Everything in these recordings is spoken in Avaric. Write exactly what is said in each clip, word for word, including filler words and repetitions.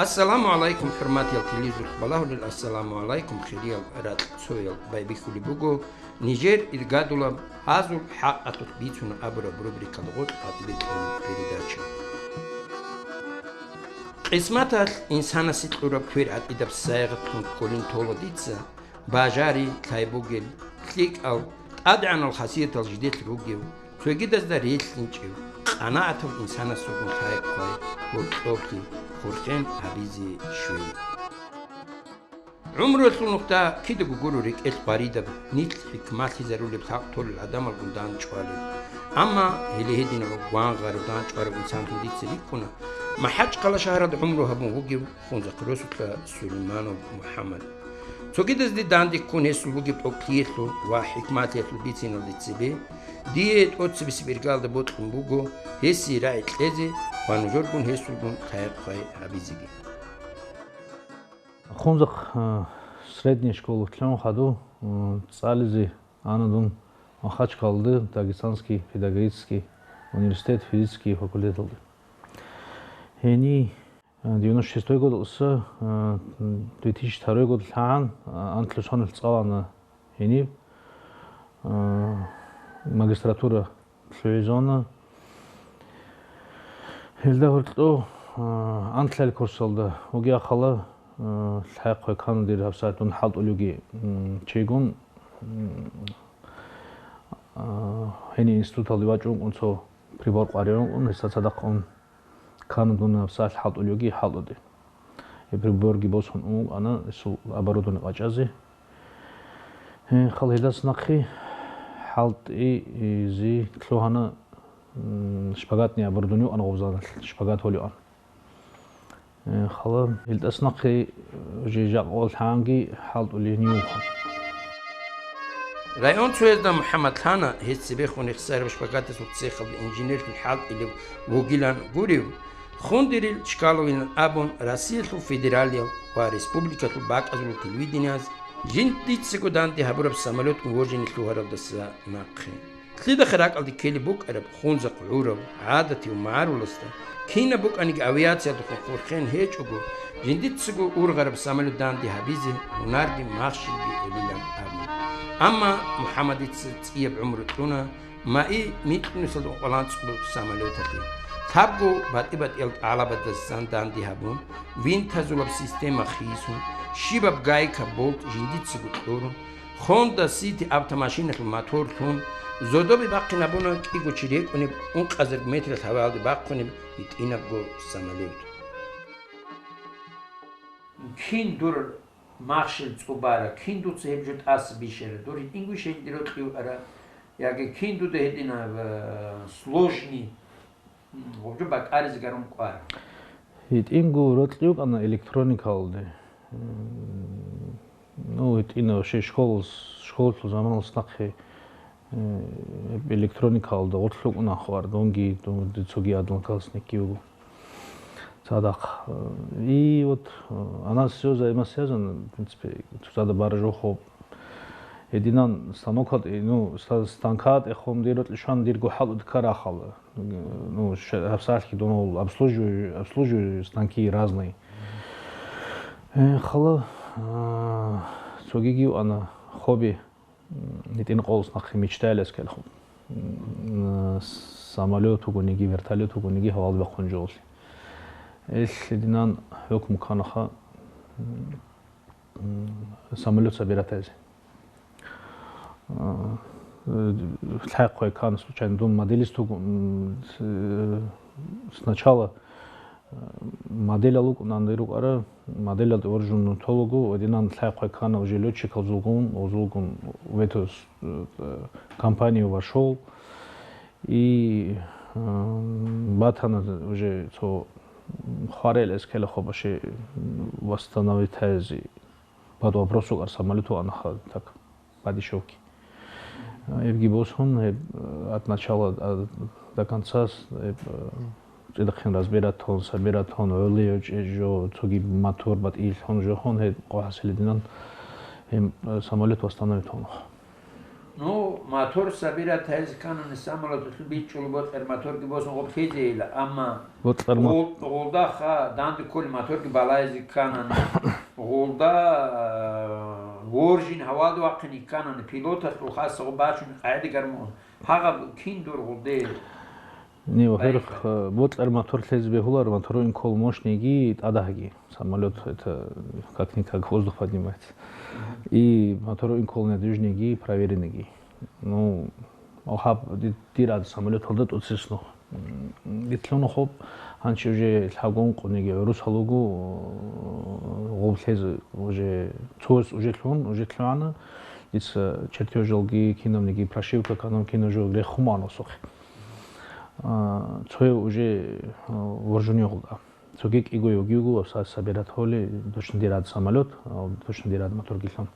Ассаламу гӀалайкум, хӀурматиял телевизоралъ балагьулел, ассаламу гӀалайкум, хириял ракьцоял. Байбихьулеб буго Нижер иргадулаб гьазул хӀакъалъулъ бицун абураб рубрикалда гъоркь гьабулеб передача. Къисматалъ инсанасе кьураб квер гӀатӀидаб сайигъатлъун кколин тола дица, бажари, лъай бугел, лъикӀал, тӀадегӀанал хасиятал жиделъ ругев, цогидазда релълъинчӀев, къанагӀатав инсанасулгун лъай-хъвай, гьоркьоблъи, хурхен гьабизе щвей. ГӀумруялъул нухда кидаго гуро рекӀелъ гъваридаб, нилъ хӀикмалъизарулеб лъакъ толел гӀадамалгун дандчӀвалеб. Амма гьеле гьединав гвангъарав дандчӀварав инсанлъун дица рикӀкӀуна МахӀачхъала шагьаралда гӀумру гьабун вугев Хунзахъ росулъа Сулейманов МухӀаммад. Цогидазде данде ккун гьесул бугеб тӀокӀлъиялъул ва хӀикмалъиялъул бициналде цебе, дие тӀоцебесеб иргалда бокьун буго гьесие рагӀи кьезе ва нужергун гьесулгун лъай-хъвай гьабизеги. Хунзахъ, э, средняя школа лъун хадув, э, цӀализе ана дун Махачкалалда Дагестанский педагогический университет физический факультеталда. Гьенив, э, девяносто шестой годалъуса, э, две тысячи второй год лъагӀан, э, анлъго сонилъ цӀалана гьенив, э, магистратура лъугӀизавуна. Гьелда гьоркьо, а, анлъал курсалда вугеяхъала, а, лъай-хъвай ккана дир гьабсагӀат дун хӀалтӀулевги, м, чейгун, м, а, гьенив институталде вачӀункъун цо прибор къваригӀункъун, гьесда цадахъ ун ккана дун гьабсагӀат хӀалтӀулевги хӀалтӀуде. Гьеб приборги босун ун вукӀана гьесул оборудование къачӀазе. Гье, хал гьелдаса нахъе хӀалтӀизе лъугьана, м, шпагатный оборудование вукӀана гъоб заманалъ, шпагат гьолеван. Гье, хала гьелдаса нахъе, э, уже жакъа лъагӀанги хӀалтӀулев гьенив вугоха. Район цоязда МухӀаммад лъана, гьес цебехун рехсараб шпагатасул цехалда инженерлъун хӀалтӀулев вугилан гурев, Хундерил Чкаловилан абун, Россиялъул федералиял ва республикалъул бакӀазул телевидениялъ жиндицаго данде гьабураб самолетгун вожине лъугьаралдаса нахъе. Лъидахъе ракӀалде ккелеб букӀараб Хунзахъ гӀурав, гӀадатив магӀаруласда, кинаб букӀаниги авиациялдехун хурхен гьечӀого, жиндицаго ургъараб самолет данде гьабизе гьунарги махщелги гьелилан абун. Амма МухӀаммадица цӀияб гӀумру кьуна, Майи микьнусалда ункъоялда анцӀго самолеталъе. Лъабго батӀи-батӀиял гӀалабаздасан данде гьабун, винтазулаб система хисун, щибаб гайка, болт жиндицаго кьурун, Honda City автомашиналъул мотор лъун, зодобе бахъинабуна кӀиго чи рекӀунеб, ункъазарго метралъ гьаваялде бахъунеб гьитӀинабго самолет. Кин дур махщел цӀубара, кин дуца гьеб жо тӀаса бищара, дур гьитӀинго щай дир рокьи вукӀара, яги кин дуда гьединаб, э, сложный, м, гьеб жо бакӀаризе гарун кӀвар? ГьитӀинго рокьи вукӀана электроникалде. М, ну, гьитӀина вообще школа, школалъул заманалъ нахъе, э, электроникалда гъорлъ вукӀуна хвар, дунги, дун-, цоги одноклассникги вуго. Цадахъ, э, и вот, э, она всё взаимосвязана, в принципе, цоцазда баражухъо. Гьединан станокалде, ну, ста-, станкалде хун дир рокьи щван дирго хӀалтӀуде ккарахъала. Ну, ш-, гьабсагӀалъги дун обслуживаю, обслуживаю станки разные. Э, хала, а, цогиги вана хобби. М, гьитӀин къолас нахъе мечтаялъ ккелехъо. М, самолёт вугониги, вертолёт вугониги гьавалде бахъун жоллъи. Ил гьединан хӀукму кканаха, м, м, самолёт собиратайзе. А, э, лъай-хъвай ккана случайно дун моделист вугун, м, с-, э, сначала Моделал вукӀун андир рукӀара, моделалда вооружённый толого, ва динан лъай-хъвай ккана уже лётчикалзулгун, озулгун в эту с-, э, компанию вошёл. И, э, батана уже цо хварел эскела хобаше восстановить гьази. Под вопросу кар самолёту анаха так. Подешёвки. Гьебги босун, гьеб, э, от начала, а, до конца с-, гьеб, э, цӀидахъин разбирать тун, собирать тун, гӀоло гьечӀеб жо, цоги мотор батӀияб лъун жо хун, гьеб къо хӀасилидинан, гьеб, э, самолёт восстановить тун. Ну, мотор собирать гьайзе кканани самолеталъул бичӀчӀулеб бокьараб моторги босун гъоб лъезейила, амма Бокьараб мо- гъол-, гъолдаха данде кколеб моторги балайзе кканани, гъолда, а, воржин гьавалда вахъине кканани, пилоталъул хасго бачун къагӀида гармун. Гьагъаб кин дур гъолде? Не, во-первых, Байхъа. э, бокьараб мотор лъезе бегьуларо, мотору инкол мощныйги тӀадагьги. Самолёт это как-никак воздух поднимается. И мотору инкол надёжныйги, проверенныйги. Ну, гьаб ди-, дир ад самолёталда тӀоцеснух. М, дитлъунухъ гьоб, гьанчи уже лъагон къуниги гӀурус гьалугу, э, гъоб лъезе уже цояс уже лъун, уже лъугӀана. Дица чертёжалги, кинабниги, прошивка канун, кинаб жо рехун муан осухъе. А, цояв уже, а, воржунёгъулда. Цоги кӀиго йогиго, са-, собирать гьоли, точно дир ад самолёт, а, точно дир ад мотор гилъун.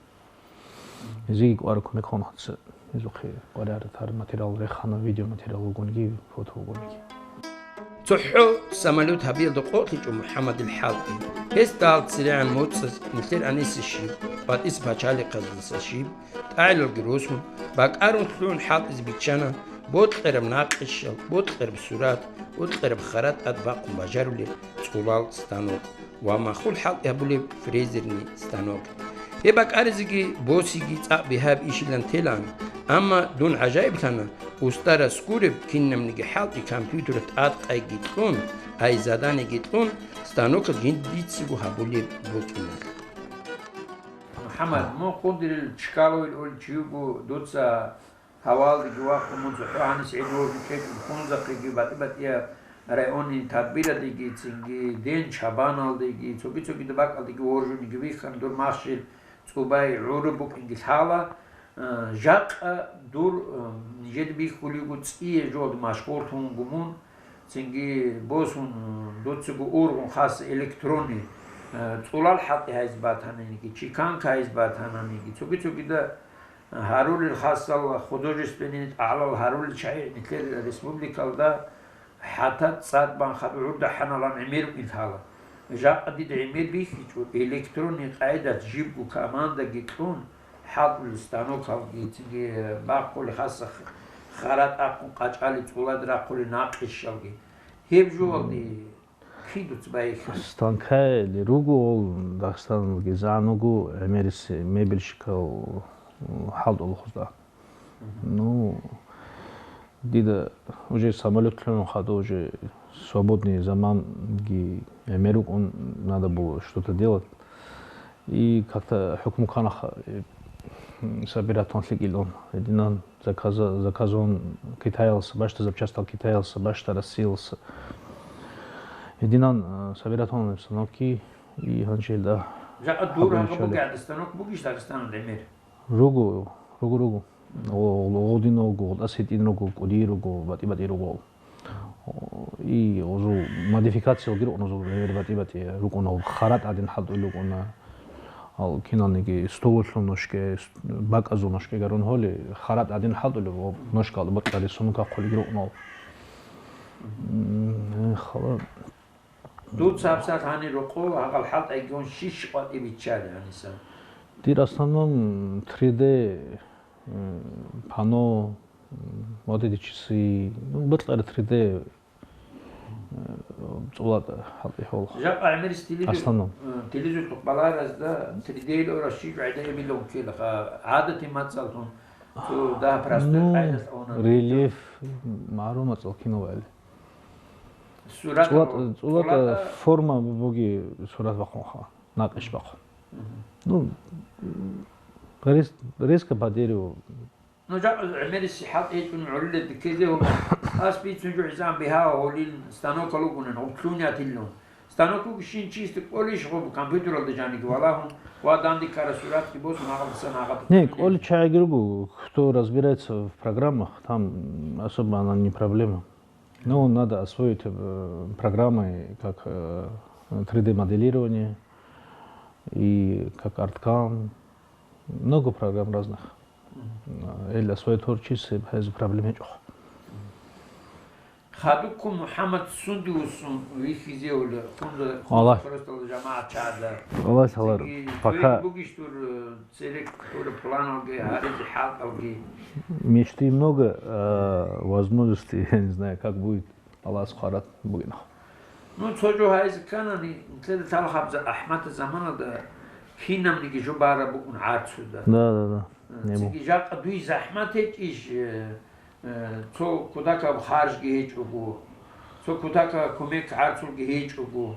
Гьезиги кӀвар кумек гьун гьаца. Гьезухъе кӀвар тар материал рехана, видеоматериал вугониги, фото вугониги. ЦохӀо самолёт гьабиялда къокълъичӀо МухӀаммадил хӀалтӀи. Гьесдал церегӀан моцӀаз нилъер гӀаниса щиб, батӀис пачалихъаздаса щиб, тӀагӀелалги росун, бакӀарун лъугӀун хӀалтӀизе биччана, бокьараб накъишал, бокьараб сурат, бокьараб хара тӀад бахъун бажарулеб цӀулал станок ва махул хӀалтӀи гьабулеб фрезерный станок. Гьеб бакӀаризеги босиги цӀакъ бигьаб ишилан телан, амма дун гӀажаиблъана, устарас гуреб кинабниги хӀалтӀи компьютералъ тӀадкъайги кьун, ай заданиеги кьун, станокалъ жиндицаго гьабулеб букӀиналъ. МухӀаммад, мун Хъудирил Чкаловил олев чи вуго, дуца гьавалдеги вахъун, мун цохӀо гьанис гӀедин вожун кьечӀого Хунзахъеги, батӀи-батӀияб районный тадбирадеги, цинги ден чабаналдеги, цоги-цогидаб бакӀалдеги вожуниги вихьана, дур махщел цӀубай гӀураб букӀинги лъала. Э, жакъа дур, э, нижеда бихьулего цӀие жолда машгъурлъун вуго мун, цинги босун, э, дуцаго ургъун хас электронный, э, цӀулал хӀалтӀи гьайзе батаниги, чеканка гьайзе батаниги, цоги-цогида гьарулел хасал художественный тӀагӀалал гьарулел чагӀи нилъер республикалда хӀатта цӀад бан хадуб гӀурда хӀаналан гӀемер вукӀин лъала. Жакъа дида гӀемер бихьичӀо, электронный къайдат жибго командаги кьун, хӀалтӀулел станокалги, цинги бахъулел хаса х-, хара тӀахъун къачӀали цӀулад рахъулел накъишалги. Гьеб жугьалде кин дуца байихьана? Станкаялъе руго гъол Дагъистаналги, загӀан вуго гӀемериси мебельщикал, м, хӀалтӀулел хутӀа. Ну, дида уже самолёт лъугӀун хадуб, уже свободный заманги гӀемер рукӀун, надо было что-то делать. И как-то хӀукму кканаха, э, м, собирать гьабун лъикӀилан. Гьединан заказа-, заказун Китаялса бащта, запчастал Китаялса бащта, Россиялса. Гьединан, э, собирать гьабун станокги, и гьанже гьелда Жакъа дур гьабулел гьагъаб чӀолеб. БугӀида станок бугищ Дагъистаналда гӀемер? Руго, руго, руго. О, о, гъодин руго, гъотӀас гьитӀин руго, кӀудияб руго, батӀи-батӀи руго. О, и озул модификациялги рукӀун, озул гӀемер батӀи-батӀи рукӀун, хара тӀадин хӀалтӀулел рукӀуна. Ал киналниги столалъул ношке, с-, бакӀазул ношке гарун гьоли, хара тӀадин хӀалтӀулел, о, ношкал бакьари сунукахъулги рукӀун. М, хала. Дуца гьабсагӀат гьанир рокъо гьагъал хӀалтӀайгун щиш къватӀи биччали гьаниса? Дир основном три дэ, м, панно, м, вот эти часы, ну, бокьараб три дэ, м, цӀулатӀа хӀалтӀи гьола. Жакъа гӀемерис телевизор-, Основном. Э, телевизоралъухъ балагьаразда три дэ-ил орас щиб гӀайда эбилан ккелаха, гӀадатил мацӀаллъун цо дагь простой Ну, къайдалъ авуна. Рельеф, м, магӀарул мацӀал кино ваили. Сурат ЦӀулатӀа, ро-, ЦӀулатӀа цӀулатӀа форма буги сурат бахъунха, накъиш бахъун. Мгм. Ну, рез-, резко по дереву. Ну, жакъа гӀемерис хӀалтӀи гьечӀун гӀолилел диккезе гьуна. Ас бицун жо гӀизан бигьа гьолил станокал ругунан, гъутлъун ятилун. Станок ругищин чисто кӀолищ гъоб компьютералда жаниги валагьун, ва данде ккараб суратги босун, гьагъадасан гьагъад Не, кколищ? КӀоли чагӀиги руго, кто разбирается в программах, там особо она не проблема. Ну, надо освоить, э, программы, как, э, три дэ моделирование и как арткам. Много программ разных. Мгм. Э, или освоить творчество, без проблем гьечӀо. Хадуккун МухӀаммад сунде вуссун вихьизевула, хунда, Аллагь. Хунда просто жамагӀат чагӀазда. Аллагь салар. Цинги пока цоги бугищ дур, э, церек хӀура планалги, гьаризе хӀалтӀалги. Мечты много, а возможности, я не знаю, как будет. Аллагьас хъвараб бугин. Ну, цо жо гьайзе кканани, нилъеда талхъабза ахӀмата заманалда кинабниги жо бараб букӀун гӀарцуда. Да, да, да. Э, Не цинги бу. Жакъа дуй захӀмат гьечӀищ, э, э, цо кутакаб харжги гьечӀого, цо кутакаб кумек гӀарцулги гьечӀого,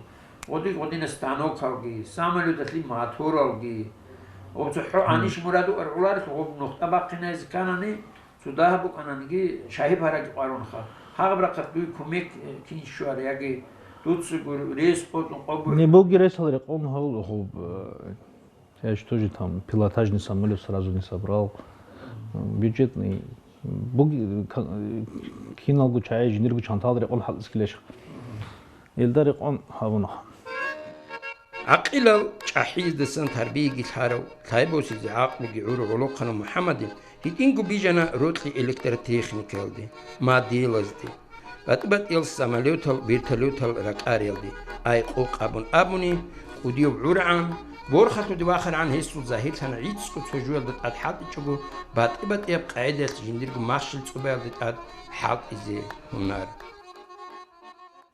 гъодин-гъодина станокалги, самолеталъе моторалги, гъоб цохӀо Мгм. Аниш мураду аргӀуларелъ гъоб нухда бахъинайзе кканани, цо дагьаб букӀананиги шагьи-параги къварунха. Гьагъаб рахъалъ дуй кумек, э, кин щвар, яги дуцаго рес къотӀун къобур. Не буги ресал рекъон гьав гъоб, э, Я же тоже там пилотажный самолет сразу не собрал. Бюджетный. Буги-, ка-, киналго чагӀи жиндирго чантал рекъон хӀалтӀизе ккелищ. Илда рекъон гьабуна. ГӀакъилал чӀахӀияздасан тарбияги лъарав, лъай босизе гӀакълуги гӀурав гӀолохъанав МухӀаммадил гьитӀинго бижана рокьи электротехникаялде, моделазде, батӀи-батӀиял самолетал, вертолетал ракӀариялде, ай къокъ абун абуни, кӀудияв гӀургӀан, борхалъуде вахаргӀан гьесул загьирлъана гӀицӀго цо жуялда тӀад хӀалтӀичӀого, батӀи-батӀияб къагӀидаялъ жиндирго махщел цӀубаялде тӀад хӀалтӀизе гьунар.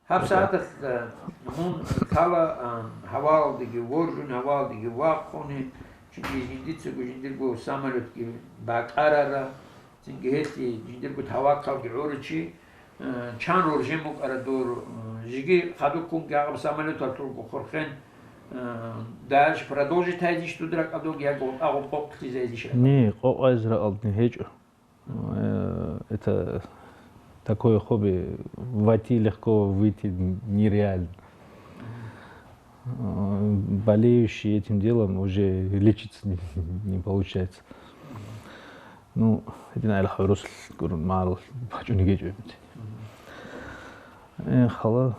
Гьаб сагӀаталъ, э, мун лъала, э, гьаваялдеги, воржун гьаваялдеги вахъуни, чиги жиндицаго жиндирго самолетги бакӀарара, цинги гьелъи жиндирго таваккалги гӀуричи, э, чан роржен букӀара дур, э, жиги хадуккунги гьагъаб самолеталъулго хурхен, э, дальше продолжить гьайзищ дуд ракӀалдоги, яги гъутӀа-гъутӀ къокълъизайзищ? Не, къокъайз ракӀалдни гьечӀо. Э, это такое хобби, войти легко, выйти нереально. Э, болеющий этим делом уже лечиться не, не получается. Ну, это, наверное, хороший гурун марл, почему не гечу. Э, хала,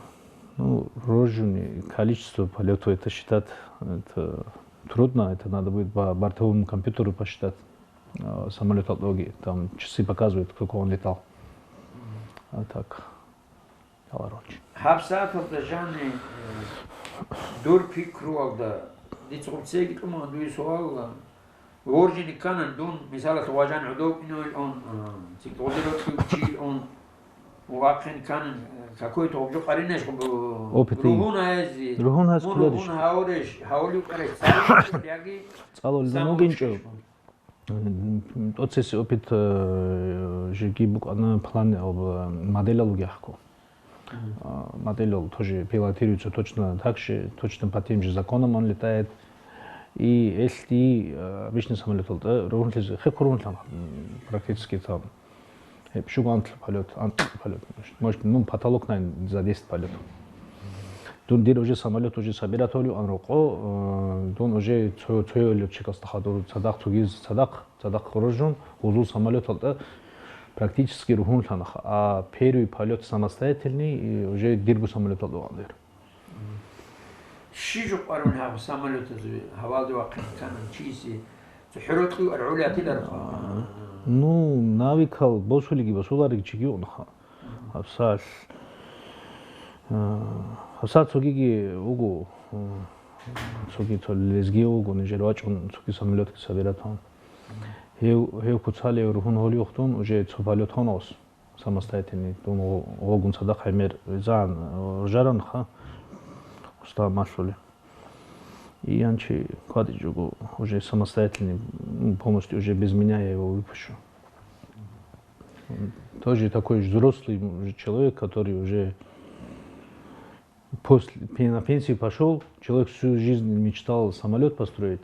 ну, рожуни, количество полетов это считать, это трудно, это надо будет по бортовому компьютеру посчитать. А, самолёт от ноги, там часы показывают, сколько он летал. А так, Аларонч. Гьаб сагӀаталда жанни, э, дур пикруялда, дица гъубцеги тӀуман дуе суалла, воржине кканан дун, мисалалъ, важан гӀодов киновил он, э, цикъ гъодиро кьучил он, вахъин кканан, э, какой-то гъубжо къаринаш гъуб-, Опытный. Ругьун гьази. Ругьун гьаз Мун кколадиш. Ругьун гьавреш, гьавли укареш, цариш, яги ЦӀалулин самолёт вугинчӀо. М, тӀоцеси опыт, э, жеги букӀана план, э, модель алуги ахъо. Мгм. А, модель тоже пилотируется точно так же, точно по тем же законам он летает. И если, э, обычный самолёт, э, ругьунлъизе, хехъ ругьунлъан, м, практически там, э, пшугу антлъ полёт, антлъ полёт. Может, ну, потолок, наверное, за десять полётов. Дун дир уже самолёт уже собирать гьолев анрокъо, э, дун уже цо-, цоёл летчикасда хадур цадахъ цогиз цадахъ, цадахъ рожун, гъузул самолёталда практически ругьунлъанаха. А первый полёт самостоятельный, и уже дирго самолёталда ван дир. Щи жо къварун гьаб самолётазул гьавалде вахъин кканан чиси? Цо хӀурокьу аргӀули атиларха? А, ну, навыкал босулиги босулариг чиги унаха. Гьабсал, а, гьабсал цогиги уго, а, цоги цо лезги уго, нижер вачӀун цоги самолётги собирать гьан. Гьев, гьев куцалев ругьун гьолиюхдун уже цо полёт гьанас. Самостоятельный, дун гъо-, гъогун цадахъ гӀемер везагӀан, э, ржаранха, уста малъули. И янчи кватӀичӀого уже самостоятельный, м, полностью уже без меня я его выпущу. М, тоже такой же взрослый, м, человек, который уже после, пе-, на пенсию пошёл, человек всю жизнь мечтал самолёт построить,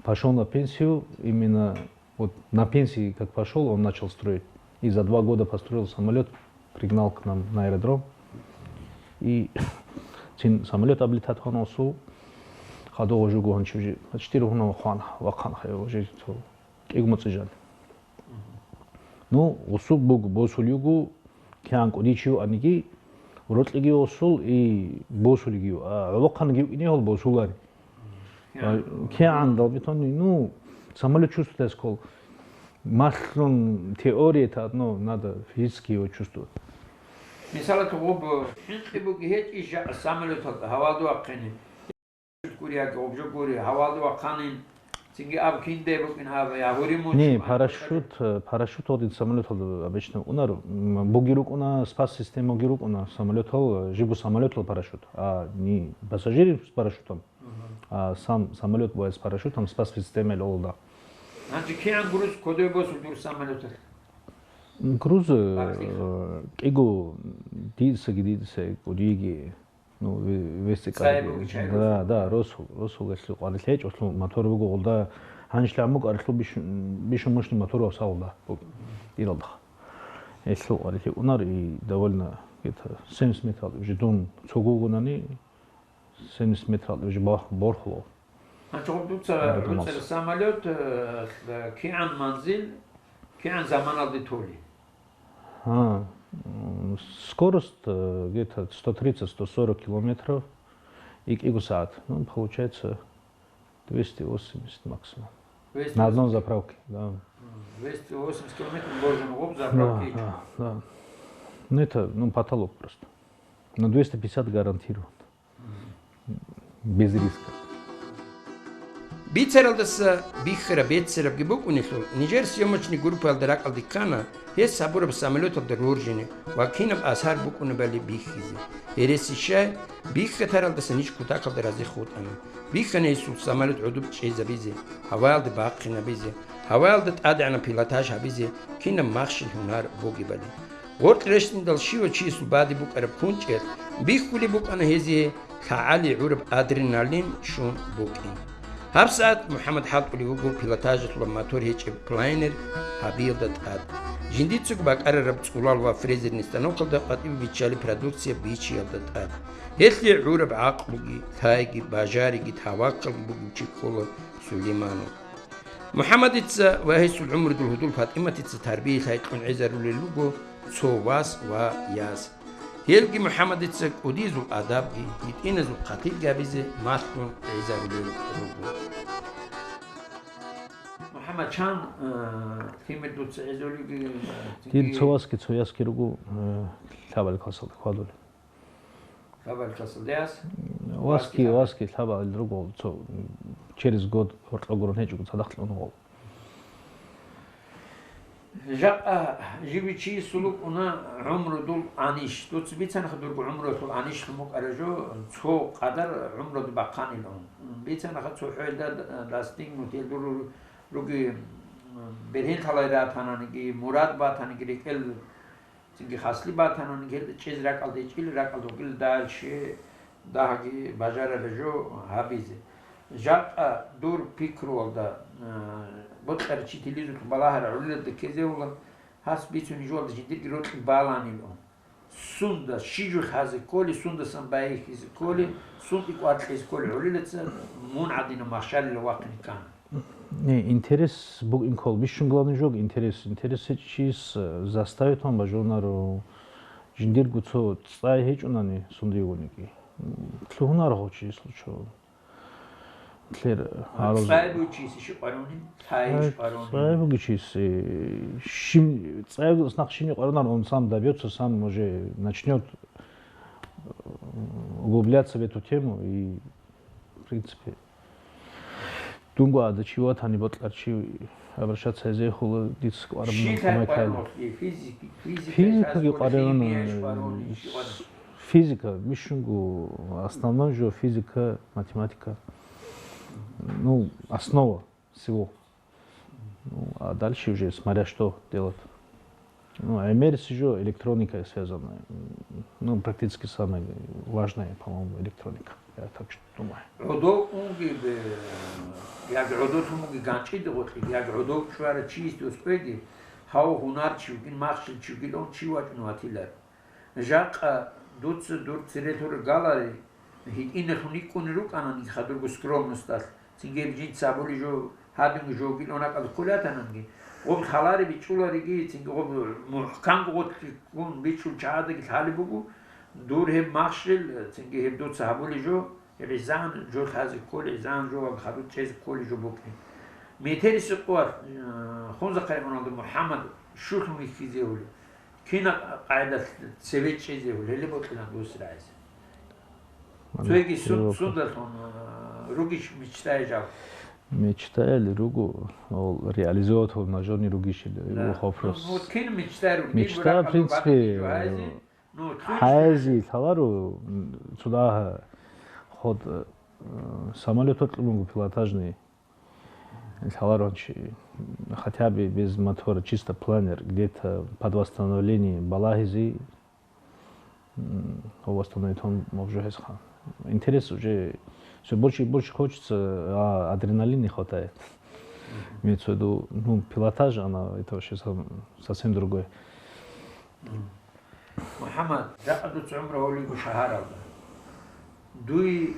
пошёл на пенсию, именно вот на пенсии как пошёл, он начал строить. И за два года построил самолёт, пригнал к нам на аэродром. И цин самолёт облетать гьанасу, хадугъа жугу гьанчи уже почти ругьунав хван, вахъан хай уже то кӀигу моцӀи жан. Ну, гъусу буг босулигу, кигӀан кӀудичив аниги, рокьиги осул и босулигив, а гӀолохъанги вукӀине гьал босулари. А, кигӀан далбитани, ну, самолёт чувствует кол. Малъун теория это одно, надо физически его чувствовать. Мисалат гъуб хӀинкъи буги гьечӀищ жакъа самолеталда гьавалда вахъине? Гури, яги гъуб жо гури, гьавалда вахъанин, цинги аб кинде букӀин аб, я гьурим муч. Не, парашют, э, парашют гъодин самолеталда обычно унар, м, буги рукӀуна, спас системаги рукӀуна самолетал, э, жибу самолетал парашют. А, не, пассажир с парашютом. Мгм. А сам самолет бывает с парашютом, спас системаялда. Значит, кигӀан груз кодой босул дур самолеталъ? Груз, э, Баглих. КӀиго, дица, дица, кӀудиги, ну, ве-, вести. Цай кӀаги. Бугичай. Да, росул. Да, росул, росул гьелъул къварилъи гьечӀолъул мотор буго гъолда, гьанжлъи гьамукӀарилъул бищун, бищун мощный мотор васалда буго, иралда. Гьелъул къварилъи унар и довольно где-то семьдесят метрал уже дун цого вугонани, семьдесят метрал уже бах-, борхуло. Гьанчо дуца, Ага, дуца Томас. Самолет, э, кигӀан манзил, кигӀан заманалде толи? Гьа, м, скорость, э, где-то сто тридцать, сто сорок километров и кӀиго сагӀат. Ну, получается, двести восемьдесят максимум. Двести восемьдесят. На одном заправке, да. М, двести восемьдесят километров можно гъоб заправки. Да, да, да. Ну, это, ну, потолок просто. На двести пятьдесят гарантирован. Без риска. Бицаралдаса бихьараб беццарабги букӀунелъул, нижер съемочный группаялда ракӀалде ккана гьес гьабураб самолеталда роржине ва кинаб асар букӀунебали бихьизе. Гьереси щай, бихьатаралдаса ниж кутакалда разихъ вутӀана. Бихьана гьесул самолет гӀодоб чӀезабизе, гьаваялда бахъинабизе, гьаваялда тӀадегӀанаб пилотаж гьабизе кинаб махщел гьунар бугебали. Гъоркь рещтӀиндал щивав чиясул баде букӀараб кунчӀелъ бихьулеб букӀана гьезие лъагӀалие гӀураб адреналин щун букӀин. ГьабсагӀат МухӀаммад хӀалтӀулев вуго пилотажалъулаб мотор гьечӀеб плайнер гьабиялда тӀад. Жиндицаго бакӀарараб цӀулал ва фрезерный станокалда къватӀибе биччалеб продукция бичиялда тӀад. Гьелъие гӀураб гӀакълуги, лъайги, бажариги, таваккалги бугев чи ккола Сулейманов. МухӀаммадица ва гьесул гӀумрудул гьудул ПатӀиматица тарбия лъай кьун гӀезарулел руго цо вас ва яс. Гьелги МухӀаммадица кӀудиязул адабги, гьитӀиназул хъатирги гьабизе малъун гӀезарулел руго. МухӀаммад, чан, э, лъимер дуца гӀезулевги, э, Дир цинги цо васги, цо ясги руго, э, лъабал классалда хьвадулел. Лъабал классалда яс? Васги, васги лъабал руго, цо, через год гьоркьоб гурун гьечӀого цадахъ кьун гъол. Жакъа жибичи сулукъуна гӀумрудул аниш. Дуца бицанаха дурго гӀумрулъул аниш лъумукъара жо, цо къадар гӀумруд бахъанилан. Бицанаха цо хӀвелда д-, достигнутел дур руги, м, бергьенлъалай ратананиги, мурад батаниги рекӀел Цинги хасли батанани гьелда чӀез ракӀалда ичӀил, ракӀалда вугил дальше дагьги бажарараб жо гьабизе. Жакъа дур пикруялда, а, бокьарчи телевизорлъун балагьарал гӀолилалда ккезевула, гьас бицунеб жоялда жиндирги рокьи баланилан. Сунда щиб жо хӀазе кколи, сундасан байихьизе кколи, сунтӀи кӀвар кьезе кколи гӀолилаца мун гӀадинаб махщалила вахъине ккана. Не, интерес букӀин ккола. Бищун главный жо интерес. Интерес гьечӀищ, э, заставить гьабун бажунаро. Жиндирго цо цӀай гьечӀунани сундиегониги. М, лъугьунар гъов чиясул чо. Лъер А, гьарулз- цӀай бугев чиясе щиб къваригӀунин? ЦӀай Цай, щиб къваригӀунин? ЦӀай бугев чиясе, э, щиб, цӀай бугес нахъ щиб къваригӀунар, он сам добьётся, сам уже начнёт, э, углубляться в эту тему и, в принципе, Дунго гӀадачи ватани бокьарчи обращаться гьезехула дица кӀвараб Щиб нухмай ккараб ккани. Физики-, физика Физикаги ккараб, къваригӀуна, химия ккараб, щиб ккараб? Физика, бищунго, основной жо физика, математика. Ну, основа всего. Ну, а дальше уже смотря что делать. Ну, а МРС жо электроника связанная. Ну, практически самое важное, по-моему, электроника. Я так что думаю. ГӀодов унги бе-, яги гӀодов тумуги ганчӀиде гъоркье, яги гӀодов чӀвара чиясде ускъеги, гьав гьунарчи вугин, махщел чи вугилан чи вачӀун ватилар. Жакъа дуца дур цере лъур галари, гьитӀинехун йикӀкӀунел рукӀананги хадурго скромносталъ, цинги гьеб жинца абулеб жо, гьадинго жо вугилан ракӀалде кколей атананги, гъоб халари бичӀчӀулариги, цинги гъоб мухӀканго гъотлъи ккун бичӀчӀул чагӀаздаги лъалеб буго, дур гьеб махщел, цинги гьеб дуца гьабулеб жо, гьеб гӀезегӀан жо лъазе кколей, гӀезегӀан жо ва хадуб чӀезе кколей жо букӀин. Метерисеб къуват, э, Хунзахъа регионалда МухӀаммад щулъун вихьизе гьули. Кина къайда цеве чӀезе гьеле бокьилан дус рагӀизе? Цоги сун-, сундалъун, э, ругищ мечтаялъ жав? Мечтаялъ руго, ол реализовать гьабун бажарни ругищ, да, вопрос. Ну, вот кин мечтаялъ руго? Мечта, в принципе, ну, хӀайзи лъаларо, м, цо дагьа ход, э, самолёт гьоркьоб буго пилотажный. Лъаларо чи, хотя бы без мотора, чисто планер, где-то под восстановление балагьизе, м, восстановить он мог же хӀесха. Интерес уже, всё больше и больше хочется, а адреналина не хватает. Имеется в виду, ну, пилотаж, она, это вообще сам-, совсем другое. МухӀаммад, жакъа дуца гӀумру гьавулеб буго шагьаралда. Дуе, э,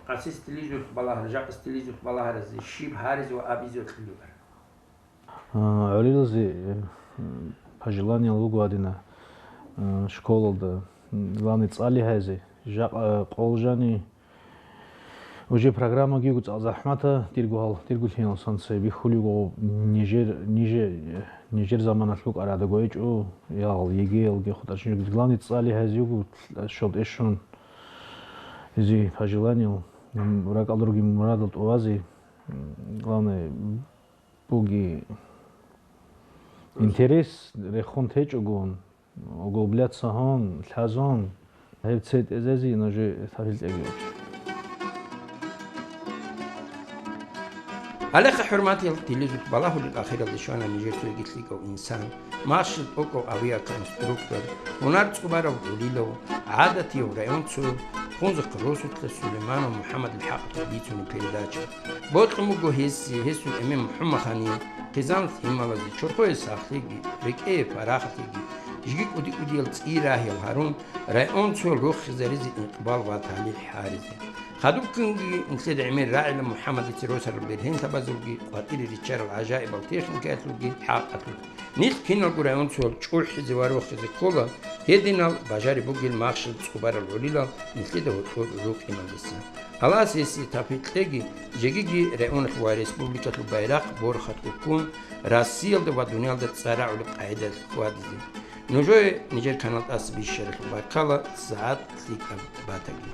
къаси телевизоралъухъ балагьара-, жакъа телевизоралъухъ балагьаразе щиб гьаризе ва абизе кьолеб? А, гӀолилазе, э, пожелание буго гьадина, э, школалда, м, главный цӀали гьайзе, жакъа къолжани, Уже программаги цӀакъ захӀмата, дирго гьал, дирго лъимал сонце бихьулего нижер, нижер, нижер заманалъ букӀарада гойчӀо, ягъал, ЕГЭ-ялги хутӀа чӀужуги. Главный цӀали гьайзе йиго щолтӀе щун, изи по желанию, м, ракӀалда ругин мурадал тӀубазе, м, главное, буги интерес рехун течӀогун, углубляться гьун, лъазун, гьеб цей тӀезазе нужее тавфикъ кьеги. Гьалеха, хӀурматиял телевизоралъухъ балагьулел ахиралде щвана нижер цоги лъикӀав инсан, машин тӀокӀав авиаконструктор, гьунар цӀубарав гӀолилав, гӀадатияв районцояв, Хунзахъ росулъа Сулейманов МухӀаммадил хӀакъалъулъ бицунеб передача. Бокьун буго гьесие, гьесул эмен МухӀумахъани, хъизан лъималазе, чорхое сахлъиги, рекӀее парахатиги, жеги кӀуди-кӀудиял цӀи рагьиял гьарун, районцоял рохизаризе инкъбал ва талихӀ гьаризе. Хадубккунги нилъеда гӀемер рагӀила МухӀаммадица росарал бергьенлъабазулги къватӀире риччарал гӀажаибал техникаялъулги хӀакъалъулъ. Нилъ киналго районцоял чӀухӀизе ва рохизе ккола, гьединал бажари бугел махщел цӀубарал гӀолилал нилъеда гьоркьор рукӀиналдаса. Аллагьас гьесие тавфикъ кьеги, жегиги районалъ ва республикалъул байрахъ борхатго ккун, Россиялда ва дуниялда цӀар рагӀулеб къагӀидаялъ хьвадизе. Нужее нижер канал тӀаса бищаралъул баркала, сагӀат лъикӀаб батаги.